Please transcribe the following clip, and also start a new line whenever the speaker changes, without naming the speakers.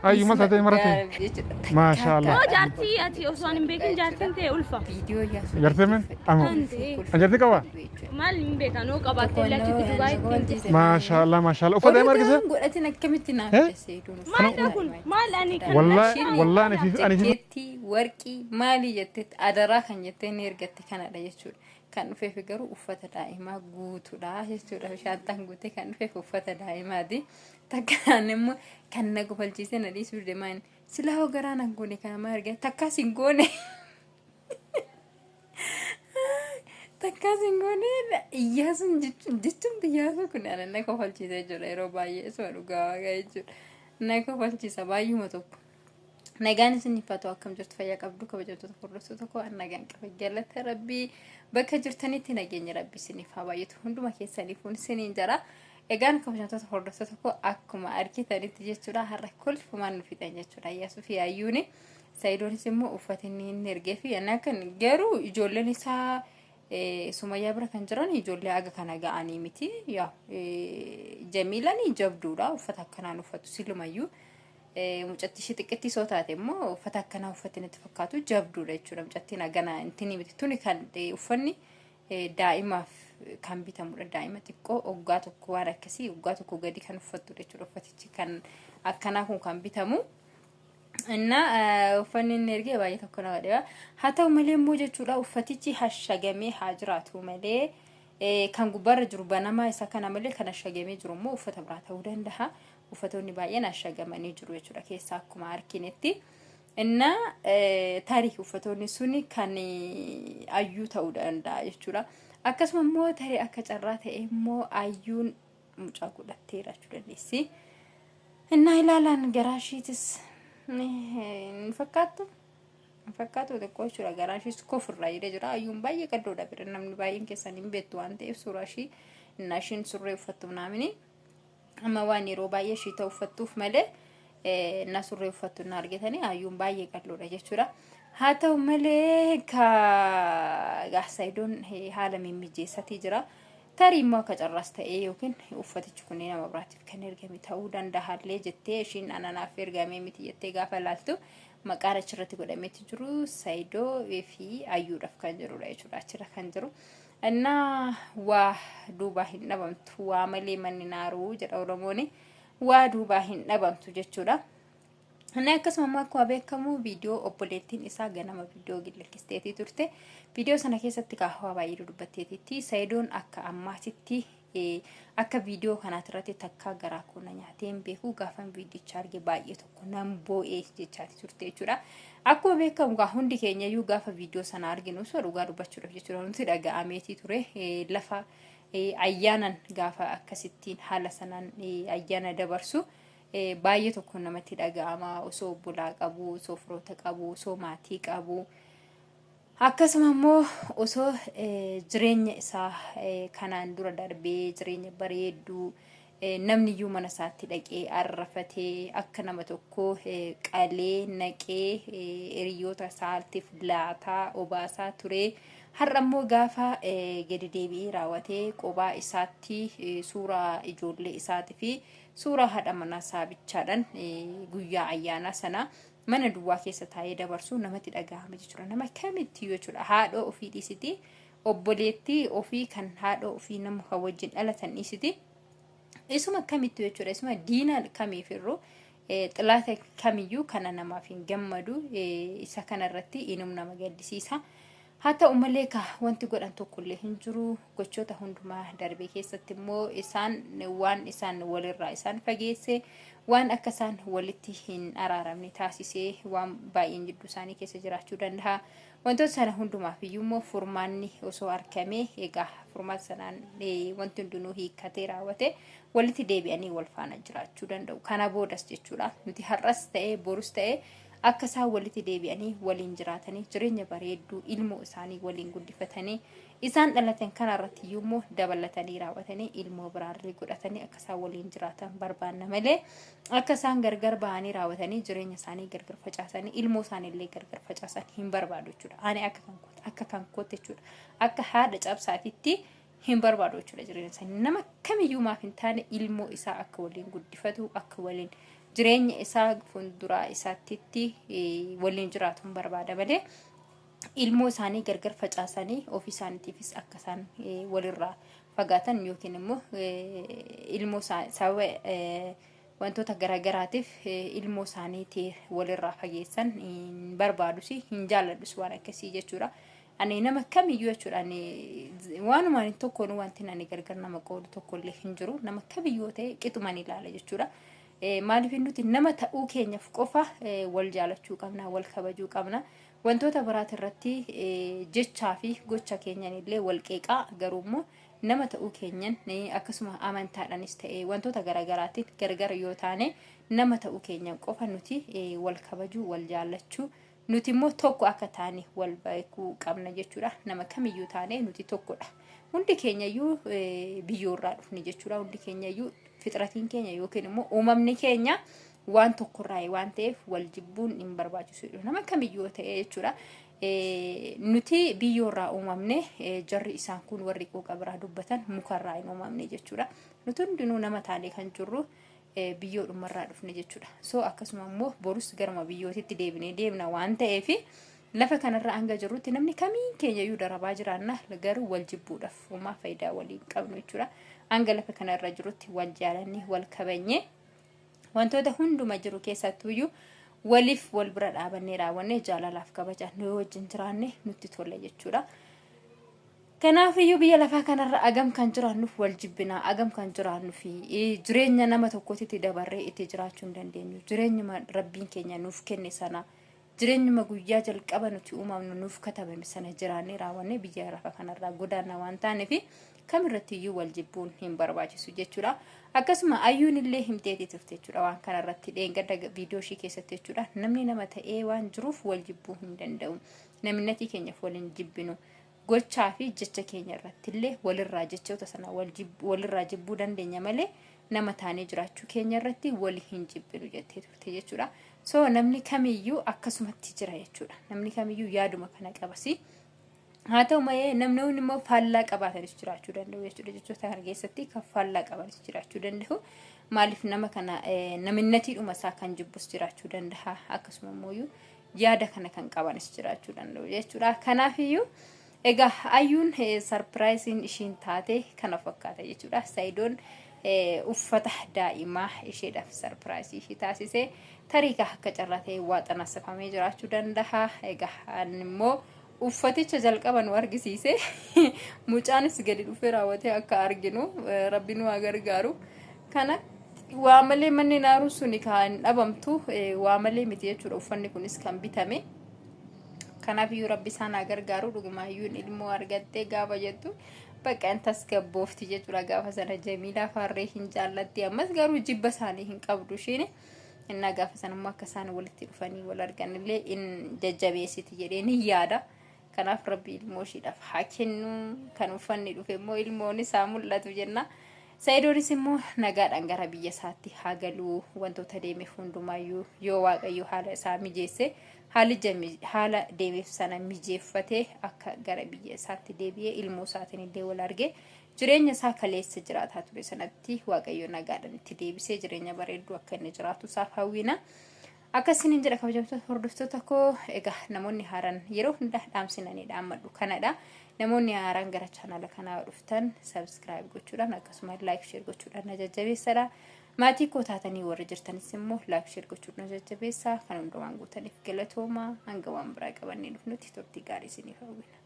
Ayyuma taatee marate. Maashaa Allah.
Oo jaartii ati osoo ani hin beekin jaartiin ta'e ulfa.
Viidiyoo yaasuu
Gartee men? Amo. Ajarti qaba?
Maal hin beekan oo qabaattee illee achitti Dubaayitti hin
Maashaa Allah maashaa Allah. Uffata deema argise?
Godhatin akkamitti naaf
Eh?
jedhe
Maal kun maal ani kan
Wallahi wallahi ani fi
Jakkeettii warqii maalii jettetti adaraa kan jettee ni ergatte kanadha jechuudha. Kan dhufeef garuu uffata daa'imaa guutuudha jechuudha. Shaantaan guutee kan dhufeef uffata daa'imaati. Takkaan immoo kan na kofalchiisee na dhiisuu dide maal silaa hoo garaa nan goone kana maal argate takkaas hin goone. Takkaas hin goone Iyyaasuun jechuun jechuun Iyyaasuu kun ana na kofalchiisa jechuudha yeroo baay'ee isuma dhugaa waaqa jechuudha. Na kofalchiisa baay'uma tokko. Nagaan isiniif haa ta'u akkam jirtu fayyaa qabdu kabajamtoota hordoftoota koo an nagaan qaba galata rabbii bakka jirtanitti nageenya rabbii isiniif haa baay'atu hunduma keessaniif isiniin jara. Egaan kabajamtoota hordoftoota koo akkuma argitanitti jechuudha har'a kolfumaan nu fixan jechuudha Iyyaasuu fi Ayyuuni. Sayidoonis immoo uffata inni inni ergee fi ana kan garuu ijoolleen isaa Sumayyaa bira kan jiran ijoollee aga kana ga'anii miti. Yaa Jamiilaan jabduudha uffata akkanaan uffatu silumayyuu. Mucattii ishee xiqqittii soo taate immoo uffata akkanaa uffatti natti fakkaatu jabduudha jechuudha. Mucattiin hagana intini miti tuni kan uffanni daa'imaaf kan bitamudha. Daa'ima xiqqoo waggaa tokko waan akkasii waggaa tokko gadi kan uffattudha jechuudha. Uffatichi kan akkanaa kun kan bitamu. Innaa uffanni inni ergee baay'ee tokko nama dhiba. Haa ta'u malee immoo jechuudha uffatichi hashagamee haa jiraatu malee kan gubbaarra jiru banamaa isa kana malee kan hashagamee jiru immoo uffata biraa ta'uu danda'a. Uffatoonni baay'een hashagamanii jiru jechuudha keessaa akkuma arginetti. Innaa tarii uffatoonni suni kan ayyuu ta'uu danda'a jechuudha. Akkasuma immoo tarii akka carraa ta'e immoo ayyuun mucaa godhatteera jechuu dandeessi. Innaa ilaalaan garaa ishiitis hin fakkaattu. Hin fakkaatu xiqqoo jechuudha. Garaa ishiis kofirraa jedhee jira. Ayyuun baay'ee qaddoodha bira namni baay'een keessan hin beektu waan ta'eef suuraa ishii innaa ishiin surree uffattu naamini. Amma waan yeroo baay'ee ishii ta'u uffattuuf malee innaa surree uffattu innaa argitanii ayyuun baay'ee qalloodha jechuudha. Haa ta'u malee ka Saayidoon haala mimmijeessatii jira. Tarii immoo akka carraas ta'ee yookiin uffatichi kun nama biraatiif kan ergame ta'uu danda'allee jettee ishiin ananaaf ergamee miti jettee gaafa ilaaltu maqaan achirratti godhameeti jiru Saayidoo fi ayyuudhaaf kan jirudha jechuudha achirra kan jiru. Innaa waa duubaa hin dhabamtu waa malee manni naaruu jedha Oromoon waa duubaa hin dhabamtu jechuudha. Inni akkasuma immoo akkuma beekamu viidiyoo obboleettiin isaa ganama viidiyoo gillakkisteetii turte. Viidiyoo sana keessatti kaahawaa baay'ee dudubbatteetiitti. Sayidoon akka ammaatitti akka viidiyoo kanaatirratti takkaa garaa koo na nyaatee hin beeku gaafan viidiyicha arge baay'ee tokko nan boo'ee jechaati turte jechuudha. Akkuma beekamu gaa hundi keenya iyyuu gaafa viidiyoo sana arginu osoo dhugaa dubbachuudhaaf jechuudha nuti dhaga'ameetii ture lafa ayyaanan gaafa akkasittiin haala sanaan ayyaana dabarsu baay'ee tokko namatti dhaga'ama osoo obbolaa qabu osoo firoota qabu osoo maatii qabu. Akkasuma immoo osoo jireenya isaa kanaan dura darbee jireenya bareedduu namni iyyuu mana isaatti dhaqee arrafatee akka nama tokkoo qalee naqee hiriyoota isaatiif laataa obaasaa ture. Har'a immoo gaafa gadi deebi'ee raawwatee qobaa isaatti suuraa ijoollee isaatii fi suuraa haadha manaa isaa bichaadhaan guyyaa ayyaanaa sana mana duwwaa keessa taa'ee dabarsuu namatti dhaga'ama jechuudha. Nama kamittiyyuu jechuudha. Haadhoo ofii dhiisiti. Obboleettii ofii kan haadhoo ofii nama kan wajjin dhalatan dhiisiti. Isuma kamittuu jechuudha. Isuma diina kamiifirru xilaata kamiyyuu kana namaaf hin gammadu. Isa kanarratti inum nama gaddisiisa. Haa ta'u malee ka wanti godhan tokkollee hin jiru. Gochoota hundumaa darbe keessatti immoo isaan waan isaan walirraa isaan fageesse waan akka isaan walitti hin araaramne taasisee waan baay'een jidduu isaanii keessa jiraachuu danda'a. Wantoota sana hundumaaf iyyuu immoo furmaanni osoo argamee egaa furmaata sanaan wanti hundinuu hiikkatee raawwate walitti deebi'anii wal faana jiraachuu danda'u. Kana boodas jechuudha. Nuti har'as ta'ee borus ta'ee akka isaan walitti deebi'anii waliin jiraatanii jireenya bareedduu ilmoo isaanii waliin guddifatanii isaan dhalatan kana irratti iyyuu immoo dabalatanii raawwatanii ilmoo biraallee godhatanii akka isaan waliin jiraatan barbaanna malee akka isaan gargar ba'anii raawwatanii jireenya isaanii gargar facaasanii ilmoo isaaniillee gargar facaasan hin barbaadu jechuudha. Ani akka kan kootti akka kan kootti jechuudha. Akka haadha cabsaatitti hin barbaadu jechuudha jireenya isaanii. Nama kamiyyuu maaf hin taane ilmoo isaa akka waliin guddifatu akka waliin Jireenya isaa fuulduraa isaattitti waliin jiraatu hin barbaada malee ilmoo isaanii gargar facaasanii ofii isaaniitiifis akka isaan walirraa fagaatan yookiin immoo ilmoo sababa wantoota garaagaraatiif ilmoo isaaniitii walirraa fageessan hin barbaadus, hin jaalladhus waan akkasii jechuudha. Ani nama kamiyyuu jechuudha, ani waanuma tokkoon wanti ani gargar nama qoodu tokkollee hin jiru. Nama kamiyyuu ta'e qixuman ilaala jechuudha. Maaliif nuti nama ta'uu keenyaaf qofa wal jaalachuu qabna, wal kabajuu qabna. Wantoota biraati irratti jechaa fi gocha keenyan illee wal qeeqaa, garuu immoo nama ta'uu keenyan akkasuma amantaadhaanis ta'e wantoota garaagaraatiin gargar yoo taane, nama ta'uu keenyan qofa nuti wal kabajuu, wal jaallachuu, nuti immoo tokko akka taane wal beekuu qabna jechuudha. Nama kamiyyuu taane nuti tokkodha. Hundi keenyayyuu biyyoorraa dhufne jechuudha. Hundi keenyayyuu fixratiin keenya yookiin immoo uumamni keenya waan tokkorraa waan ta'eef wal jibbuun hin barbaachisu. Nama kamiyyuu ta'e jechuudha. Nuti biyyoorraa uumamne, jarri isaan kun warri qooqa biraa dubbatan mukarraa hin uumamne jechuudha. Nuti hundinuu nama taane kan jirru biyyoodhumarraa dhufne jechuudha. So akkasuma immoo borus garuma biyyootitti deebinee deemna waan ta'eef, lafa kanarra hanga jirrutti namni kamiin keenya iyyuu darabaa jiraanna, garuu wal jibbuudhaaf homaa faayidaa waliin qabnu jechuudha. Hanga lafa kanarra jirutti wal jaalanne, wal kabajne, wantoota hunduma jiru keessattuyyuu waliif wal bira dhaabannee raawwannee jaalalaaf kabajaan nu wajjin jiraanne nutti tola jechuudha. Kanaafiyyuu biyya lafaa kanarra agam kan jiraannuuf wal jibbinaa, agam kan jiraannuuf jireenya nama tokkotti dabarree itti jiraachuu hin dandeenyu. Jireenyuma Rabbiin keenya nuuf kenne sana, jireenyuma guyyaa jalqaba nuti uumamnu nuuf katabame sana jiraannee raawwannee biyya lafa kanarraa godaanna waan taaneef, kamirratti iyyuu wal jibbuun hin barbaachisu jechuudha. Akkasuma ayyuun illee himteetii turte jechuudha waan kanarratti dheengadda viidiyoo ishii keessatti jechuudha. Namni nama ta'ee waan jiruuf wal jibbuu hin danda'u. Naminnatii keenyaaf wal hin jibbinu. Gochaa fi jecha keenya irratti illee walirraa jechoota sana walirraa jibbuu dandeenya malee, nama taanee jiraachuu keenya irratti wal hin jibbinu jettee turte jechuudha. So namni kamiyyuu akkasumatti jira jechuudha. Namni kamiyyuu yaaduma kana qabasi. Haa ta'u malee namni immoo faallaa qabaatanis jiraachuu danda'u jechuudha. Jechoota kana keessatti kan faallaa qabanis jiraachuu danda'u. Maaliif nama kana naminnatiidhuma isaa kan jibbus jiraachuu danda'a. Akkasuma immoo yaada kana kan qabanis jiraachuu danda'u jechuudha. Kanaafiyyuu egaa ayyuun surpriseiin ishiin taate kana fakkaata jechuudha. Sayidoon uffata daa'imaa isheedhaaf surprise ishii taasise. Tarii akka carraa ta'e waa xanaasifamee jiraachuu danda'a. Egaa ani immoo uffaticha jalqaba nu argisiise, mucaanis gadi dhufee raawwatee akka arginu Rabbi nu haa gargaaru. Kana waa malee manni naaruu suni kan dhabamtu waa malee miti jechuudha, uffanni kunis kan bitame. Kanaaf iyyuu Rabbi isaan haa gargaaru. Dhugumaayyuu ilmoo argattee gaafa jettu bakka hin tasgabboofti jechuudha. Gaafa sana Jamiilaa faarree hin jaallatti, ammas garuu jibba isaanii hin qabdu ishiin. Innaa gaafa sana immoo akka isaan walitti dhufanii wal argan illee in jajjabeessiti jedhee ni yaada. Kanaaf Rabbi ilmoo ishiidhaaf haa kennu. Kan uffanni dhufe immoo ilmoon isaa mul'atu jenna. Sayidoonis immoo nagaadhaan gara biyya isaatti haa galuu. Wantoota deemeef hundumaayyuu yoo Waaqayyo haala isaa mijeesse, haala deemeef sana mijeeffatee akka gara biyya isaatti deebi'ee ilmoo isaatiin illee wal argee jireenya isaa kaleessa jiraataa ture sanatti Waaqayyo nagaadhaan itti deebisee jireenya bareedduu akka inni jiraatu isaaf hawwina. Akkasiin jedha, kabajamtoota hordoftoota koo. Egaa namoonni haaraan, yeroo hunda dhaamsinanii dhaammadhu kanadha. Namoonni haaraan gara chaanala kanaa dhuftan subscribe gochuudhaan akkasuma like, share gochuudhaan na jajjabeessadha. Maatii koo taatanii warri jirtanis immoo like, share gochuudhaan na jajjabeessaa. Kan hundumaan guutaniif galatooma. Hanga waan biraa qabannee dhufnutti turtii gaarii isiniif hawwina.